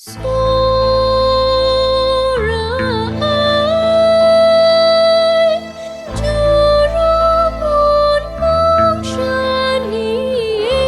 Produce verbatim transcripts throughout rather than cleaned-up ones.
Tsawra ai, Jura mung mung sha ni e.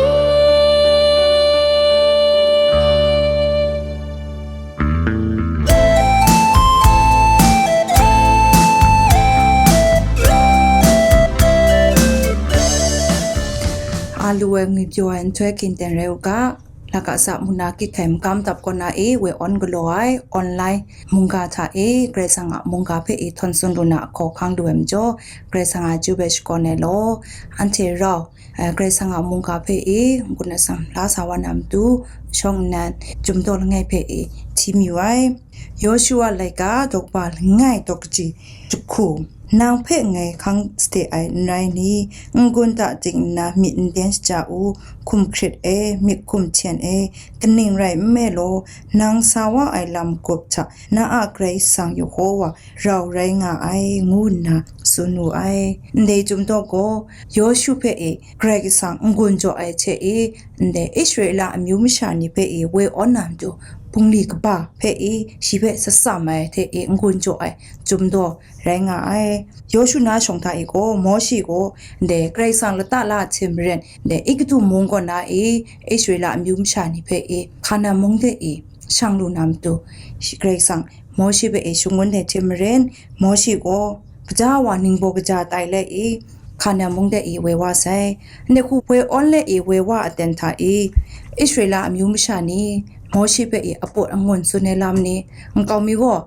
A lu ai ngwi pyaw ai nhtoi hkinten rai u ga, Lakasa mung na kyit hkai magam dap kaw na e woi awn galaw ai online mungga hta e Karai Kasang a mungga hpe e htawn tsun lu na ahkaw hkang lu ai majaw, Karai Kasang a chyu hpe shakawn ai law. Anhte rau, eh, Karai Kasang a mungga hpe e n-gun atsam la sa wa na matu, shawng nnan, Chyum daw langai hpe e hti mayu ai. Yawshua laika daw kaba langai daw kaji jahku, nang hpe ngai hkang sade ai n rai ni? N-gun da ding nna myit n den shaja u, hkum hkrit e, myit hkum hten e, kaning rai nme law, nang sa wa ai lam gup hta na a Karai Kasang Yehowa rau rai nga ai, ngu nna tsun wu ai. Ndai Chyum daw gaw, Yawshu hpe e Karai Kasang n-gun jaw ai hte e, ndai Israela amyu masha ni hpe e woi awn na matu, bungli kaba hpe e shi hpe shatsam ai hte e n-gun jaw ai Chyum daw rai nga ai. Yawshu na shawng hta e gaw, Mawshe gaw ndai Karai Kasang lata la ai hte maren, ndai Egutu mung kaw na e Israela amyu masha ni hpe e Hkanan mung de e shang lu na matu, shi Karai Kasang Mawshe hpe e shangun ai hte maren, Mawshe gaw gaja wa ningbaw kaja tai let e, Hkanan mung de e woi wa sai. Ndai hku woi awn let e woi wa aten hta e, Israela amyu masha ni Mawshe hpe e aput angun tsun ai lam ni, nkau mi gaw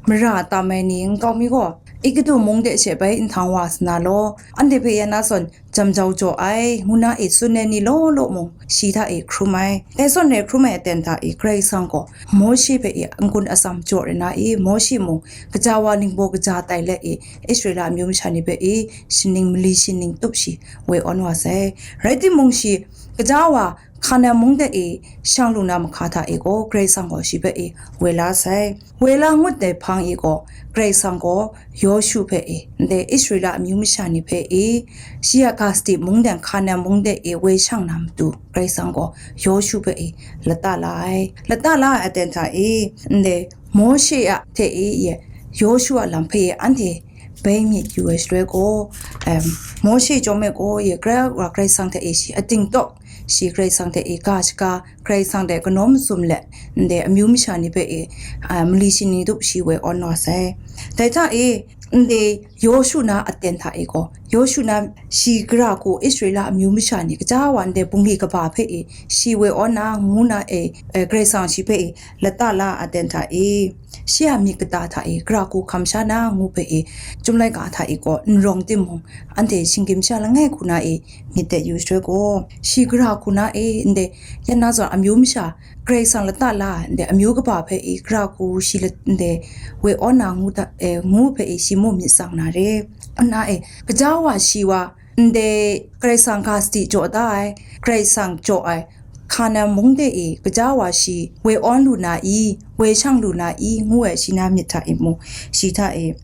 mara tam ai ni, nkau mi gaw Egutu mung de she bai nhtang wa sa na law, anhte hpe ya na zawn jam jau jaw ai, ngu na e tsun ai ni law law mung, shi hta e hkrum ai. Dai zawn rai hkrum ai aten hta e Karai Kasang gaw Mawshe hpe e n-gun atsam jaw rai na e, Mawshe mung gaja wa ningbaw kaja tai let e, Israela amyu masha ni hpe e shaning mali shaning tup shi woi awn wa sai. Rai timung, shi gaja wa Hkanan mung de e shang lu na mahka hta e gaw, Karai Kasang gaw shi hpe e woi la sai. Woi la ngut ai hpang e gaw, Karai Kasang gaw Yawshu hpe e, ndai Israela amyu masha ni hpe e, shi a ga sadi mungdan Hkanan mung de e woi shang na matu, Karai Kasang gaw Yawshu hpe e lata la ai. Lata la ai aten hta e, ndai Mawshe a hte e, Yawshu a lam hpe e anhte bai myit yu ai shaloi gaw, em, Mawshe chyawm e gaw, ye Karai Wa Karai Kasang hte e shi ating tawk, shi Karai Kasang hte e ga shaga, Karai Kasang hte kanawn mazum let, ndai amyu masha ni hpe e, a, mali shaning tup shi woi awn wa sai. Dai hta e, ndai Yawshu na aten hta e gaw, Yawshu na shi gara hku Israela amyu masha ni gaja wa ndai bungli kaba hpe e shi woi awn na, ngu na e, e, Karai Kasang shi hpe e lata la aten hta e, shi a myit kata hta e, gara hku hkam sha na ngu hpe e, Chyum laika hta e gaw n rawng timung, anhte shinggyim sha langai hku na e myit dat yu shaloi gaw, shi gara hku na e, ndai ya na zawn amyu masha, Karai Kasang lata la ai ndai amyu kaba hpe e gara hku shi la-, ndai woi awn na ngu da, e, ngu hpe e shi mung myit tsang na re. Nna e, gaja wa shi wa, ndai Karai Kasang ga sadi jaw da ai, Karai Kasang jaw ai, Hkanan mung de e gaja wa shi woi awn lu na i, woi shang lu na i, ngu ai shi na myit hta e mung, shi hta e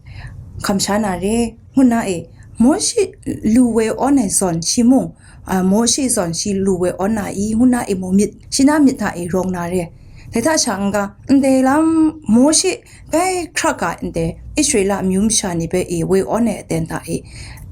hkam sha na re, ngu na e, Mawshe lu woi awn ai zawn shi mung, a, Mawshe zawn shi lu woi awn na i, ngu na e mung myit, shi na myit hta e rawng na re. Dai hta sha n-ga, ndai lam Mawshe bai hkrak ga ndai Israela amyu masha ni hpe e woi awn ai aten hta e,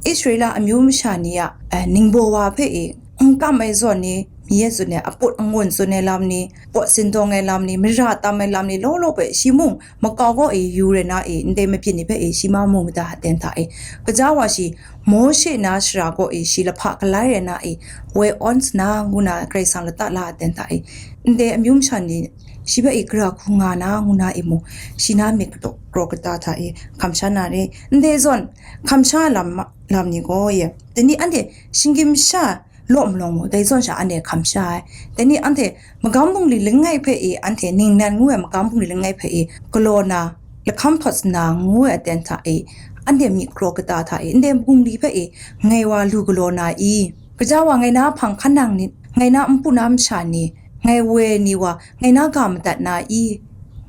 Israela amyu masha ni a, a, ningbaw wa hpe e n kam ai zawn ni, mi e tsun ai aput angun tsun ai lam ni, pawt sindawng ai lam ni, mara tam ai lam ni, law law hpe shi mung makau gaw e yu rai na e, ndai mabyin ni hpe e shi ma mu mada aten hta e, gaja wa shi Mawshe na shara gaw e shi lahpa galai rai na e, woi awn sa na, ngu na Karai Kasang lata la aten hta e, ndai amyu masha ni shi hpe e gara hku nga na, ngu na e mung, shi na myit kata, kraw kata hta e hkam sha na re. Ndai zawn hkam sha lam ma-, lam ni gaw e, dai ni anhte shinggyim sha law malawng mu, dai zawn sha anhte hkam sha ai. Dai ni anhte magam bungli langai hpe e, anhte ningnan ngu ai magam bungli langai hpe e galaw na, lahkam htawt sa na ngu ai aten hta e, anhte myit kraw kata hta e, ndai bungli hpe e ngai wa lu galaw na i? Gaja wa ngai na hpang hkan nang ni, ngai na npu na masha ni, ngai woi ni wa, ngai na ga madat na i?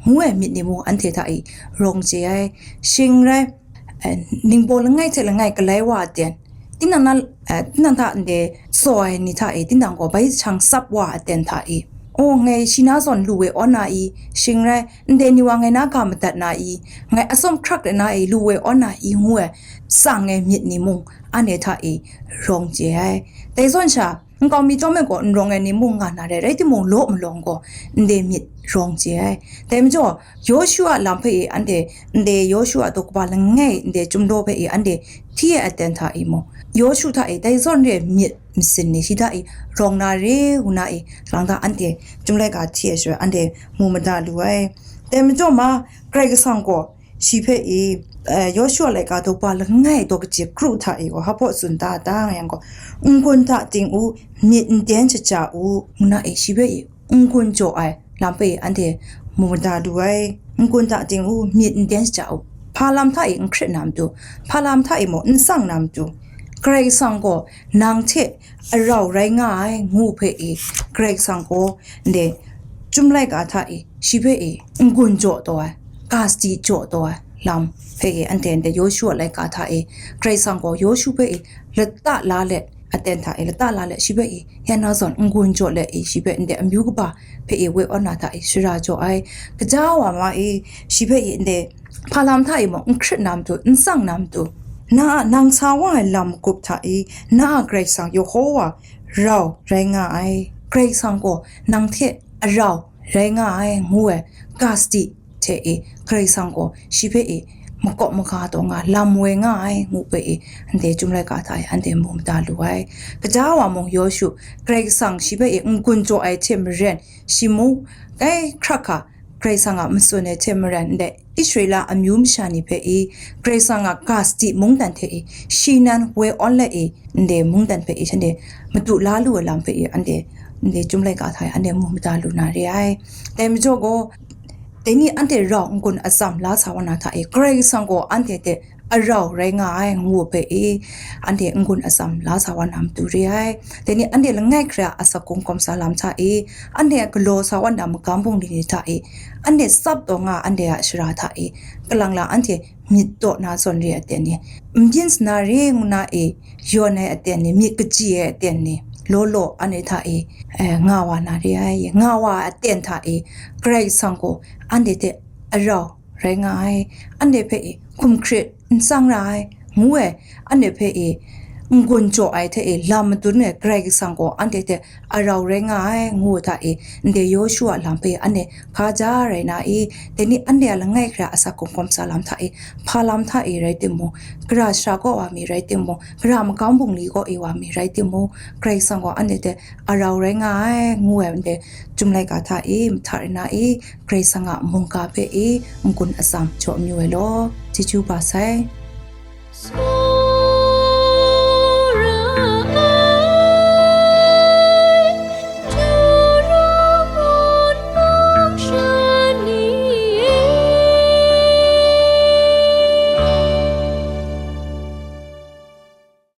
Ngu ai myit ni mung anhte hta e rawng chye ai. Shing rai, eh, ningbaw langai hte langai galai wa aten, tinang na, eh, tinang hta ndai tsaw ai ni hta e, tinang gaw bai jahchang tsap wa aten hta e, O, ngai shi na zawn lu woi awn na i, shing rai, ndai ni wa ngai na ga madat na i, ngai atsawm hkrak de na i, lu woi awn na i, ngu ai, tsang ai myit ni mung, anhte hta e rawng chye ai. Dai zawn sha, nkau mi chyawm e gaw n rawng ai ni mung nga na re, rai timung, law malawng gaw ndai myit rawng chye ai. Dai majaw, Yawshu a lam hpe e anhte, ndai Yawshu a daw kaba langai, ndai chyum daw hpe e anhte hti ai aten hta e mung, Yawshu hta e dai zawn re myit masin ni shi hta e rawng na re, ngu na e, lang ta anhte chyum laika hti ai shaloi anhte mu mada lu ai. Dai majaw ma, Karai Kasang gaw shi hpe e, eh, Yawshu a laika daw kaba langai daw kaji kru hta e gaw, hpa tsun ta ta nga yang gaw, n-gun hta ting u, myit n ten shaja u, ngu na e, shi hpe e n-gun jaw ai lam hpe e anhte mu mada lu ai. N-gun hta ting u, myit n ten shaja u, hpa lam hta e n hkrit na matu, hpa lam hta e mung n tsang na matu, Karai Kasang gaw nang hte arau rai nga ai, ngu hpe e, Karai Kasang gaw ndai chyum laika hta e, shi hpe e n-gun jaw taw ai, ga sadi jaw taw ai lam hpe e, anhte ndai Yawshu a laika hta e, Karai Kasang gaw Yawshu hpe e lata la let, aten hta e lata la let, shi hpe e ya na zawn n-gun jaw let e, shi hpe ndai amyu kaba hpe e woi awn na hta e shara jaw ai. Kaja wa ma e, shi hpe e ndai hpa lam hta e mung n hkrit na matu, n tsang na matu, na a nang sa wa ai lam magup hta e, na a Karai Kasang Yehowa rau rai nga ai. Karai Kasang gaw nang hte arau rai nga ai, ngu ai, ga sadi hte e, Karai Kasang gaw shi hpe e makawp maga taw nga, lam woi nga ai, ngu hpe e, anhte chyum laika hta e anhte mu mada lu ai. Kaja wa mung Yawshu, Karai Kasang shi hpe e n-gun jaw ai hte maren, shi mung, kai hkrak hka, Karai Kasang a matsun ai hte maren, ndai Israela amyu masha ni hpe e, Karai Kasang a ga sadi mungdan hte e, shi nan woi awn let e, ndai mungdan hpe e, shanhte matu la lu ai lam hpe e, anhte, ndai chyum laika hta e anhte mu mada lu na re ai. Dai majaw gaw, dai ni anhte rau n-gun atsam la sa wa na hta e, Karai Kasang gaw anhte hte arau rai nga ai, ngu hpe e, anhte n-gun atsam la sa wa na matu re ai. Dai ni anhte langai hkra asak kungkawm sa lam hta e, anhte a galaw sa wa na magam bungli ni hta e, anhte tsap taw nga anhte a shara hta e, kalang la anhte myit taw na zawn re aten ni, n byin sana re ngu na e yawn ai aten ni, myit kaji ai aten ni, law law anhte hta e, eh, nga wa na re ai. Nga wa ai aten hta e, Karai Kasang gaw anhte hte arau rai nga ai, anhte hpe e hkum hkrit n tsang ra ai, ngu ai, anhte hpe e n-gun jaw ai hte e lam madun ai Karai Kasang gaw anhte hte arau rai nga ai, ngu ai hta e, ndai Yawshu a lam hpe anhte hkaja rai na e, dai ni anhte a langai hkra asak kungkawm sa lam hta e, hpa lam hta e rai timung, gara shara kaw wa mi rai timung, gara magam bungli kaw e wa mi rai timung, Karai Kasang gaw anhte hte arau rai nga ai, ngu ai, anhte chyum laika hta e mahta rai na e, Karai Kasang a mungga hpe e n-gun atsam jaw amyu ai law. Chyeju ba sai.